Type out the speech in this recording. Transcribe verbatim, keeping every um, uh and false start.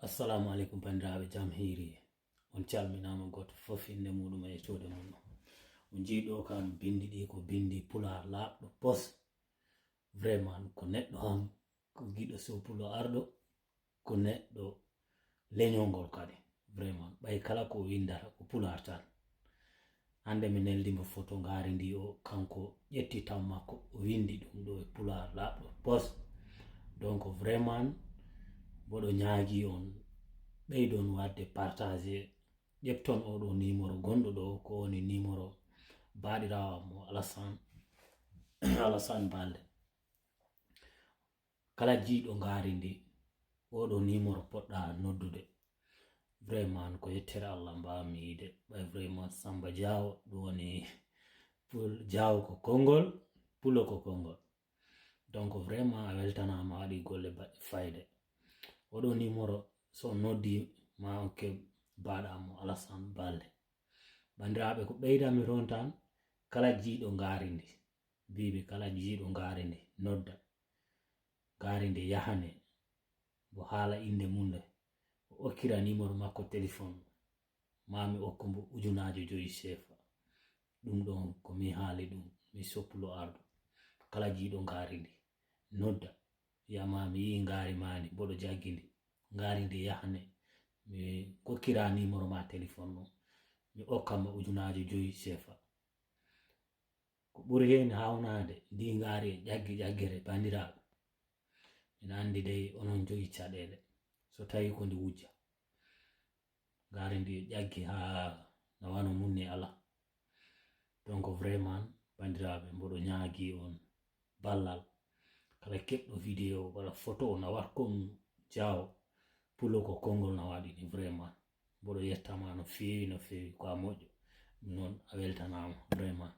Assalamu aleykum, banndiraaɓe, jam hiiri. On calminaama, gooto fof innde muɗum e ƴettude mum. On njii ɗo kam binndi ɗi ko binndi pulaar laaɓɗo pos. Vraiment ko neɗɗo han, ko giɗo so pulo arɗo, ko neɗɗo leñol ngol kadi. Vraiment ɓay kala ko winndata ko pulaar tan. Hannde mi neldi mo photo ngaari ndi, o kanko ƴetti taw makko, o winndi ɗum ɗo e pulaar laaɓɗo pos. Donc vraiment mboɗo ñaagi on ɓeydon waɗde partager, ƴepton oɗo numéro gonɗo ɗo, ko woni numéro baaɗiraawo mo Alassane Alassane Balde. Kala jiiɗo ngaari ndi, oɗo numéro poɗɗa noddude. Vraiment ko yettere Allah mbaawmi yiide ɓay vraiment Samba Diawo ɗum woni pul Diawo ko konngol, pulo ko konngol. Donc vraiment a weltanaama, a waɗi golle baɗɗe fayde. Oɗo numéro so noddi ma on keɓ baaɗa mo Alassane Balde. Banndiraaɓe, ko ɓeydami toon tan, kala jiiɗo ngaari ndi, mbiimi kala jiiɗo ngaari ndi nodda, ngaari ndi yahane, mbo haala innde mum nde, o okkira numéro makko téléphone, maa mi okku mbo ujunaajo joyi seefa. Ɗum ɗoon ko mi haali ɗum, mi soppulo arɗo. Kala jiiɗo ngaari ndi nodda, wiya ma mi yii ngaari maa ndi, mboɗo jaggi ndi, ngaari ndi yahane, mi okkira numéro ma téléphone ɗum, mi okka ma ujunaajo joyi seefa. Ko ɓuri heen haawnaade, ndi ngaari e ƴaggi ƴaggere, banndiraaɓe. Ina anndi dey onon njogii caɗeele, so tawii ko ndi wujja. Ngaari ndi e ƴaggi haa na wano mum ni alaa. Donc vraiment, banndiraaɓe, mboɗo ñaagi on ballal. Kala keɓɗo vidéo walla photo na waɗ kon Diawo, pulo ko konngol na waɗi ni vraiment. Mboɗo yettama no feewi, no feewi, ko a moƴƴo. Ɗum noon a weltanaama vraiment.